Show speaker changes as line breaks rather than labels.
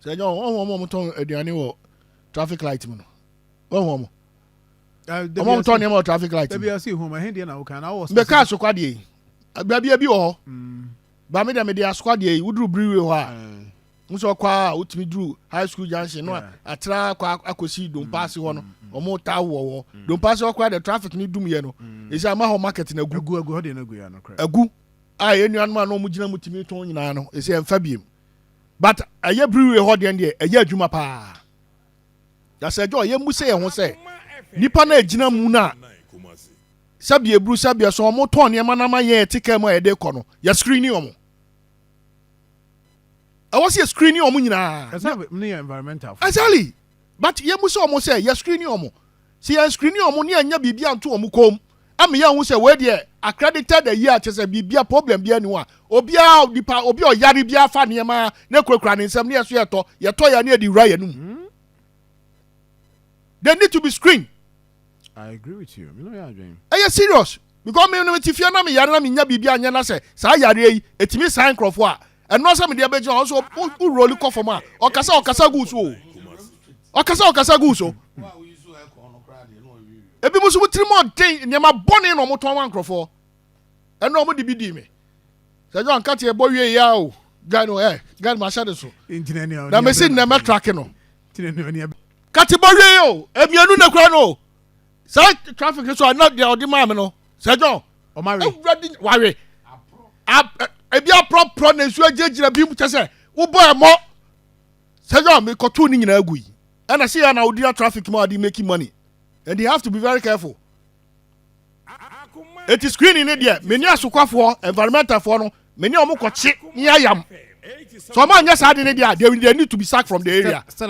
Sɛ ɛnyɛ wɔn wɔn tɔn aduane wɔ traffic light mu no, wɔn wɔn tɔn nneɛma wɔ traffic light mu.
Dabi ase ihu ma ɛhe deɛ na woka na wɔ.
Mbɛka asokwa deɛ yi, baabi bi wɔ hɔ ba mi deɛ mi de asokwa deɛ yi woduru brewery hɔ a, nso ɔkɔ a wotumi duru High School Junction no a, atra akɔ akɔsi Dompaase hɔ no, wɔn ta wɔ hɔ Dompaase hɔ koraa de, traffic ni dum yɛ no esi ama hɔ market na egu.
Egu hɔ deɛ no egu ya no korɛ.
Egu a yɛn nuanom a na wɔn gyina mu tumi tɔn nyinaa no, esi ɛnfa biem, but ɛyɛ brewery hɔ deɛ ɛyɛ adwuma paa. Yasɛ ɛdwa ɔyɛ mu sɛ yɛn ho sɛ nipa na egyina mu na sɛbi eburu sɛbi ɛso, wɔn tɔn nneɛma na ama yɛn ɛte kaa mu a yɛde kɔ no, yɛ screening wɔn. Ɛwɔ sɛ yɛ screening wɔn nyinaa.
Ɛsɛ ne yɛ environmental.
Exactly, but yɛn mu sɛ wɔn sɛ yɛ screening wɔn, sɛ yɛn screening wɔn ne yɛn nya biribi anto wɔn kɔn ama yɛn ho sɛ wei deɛ accredited ayi a kyerɛ sɛ biribi a problem bi ani hɔ a, obiara nipa obi a ɔyare bi afa nneɛma ne kurakura ne nsam ne yɛ so yɛtɔ yɛn ne yɛde wura yɛn num. They need to be screened.
I agree with you. Mi no yɛ adwene.
Ɛyɛ serious because mi no ti fie na mi yare na mi nya biribi anyɛ na sɛ saa yare yi etimi saa nkurɔfoɔ a, ɛno sɛ mi de abɛgyina hɔ nso wo roll kɔ fam a, ɔkasa gu so o, ɔkasa gu so. Ebi mo nso mo tiri mu ɔden, nneɛma bɔne na ɔmo tɔn wa nkurɔfoɔ. Ɛno ɔmo de bi di mi sɛ ɛnyɛ ɔnka bɔ wie ya o, guy no ɛ guy no ma hyɛ de so na mesi nnɛ mɛ track no kati bɔ wie o, emienu na kura no o, saa traffic so a na deɛ ɔde maa mi no sɛ John.
Ɔmawe.
Ewurade, wawe ebi aporɔporɔ na nsuo gyinagyina bi mu kyɛ sɛ wobɔ ɛmɔ sɛ John mi kɔtu ne nyinaa gu yi. Ɛna sɛ yɛ na wodi traffic mu a wɔde making money and you have to be very careful. Eti screening ne deɛ, meni asokwafoɔ, environmentalfoɔ no, meni ɔmo kɔkye ne ayam so ɔmo anyɛ saa de ne deɛ, they need to be sacked from the area.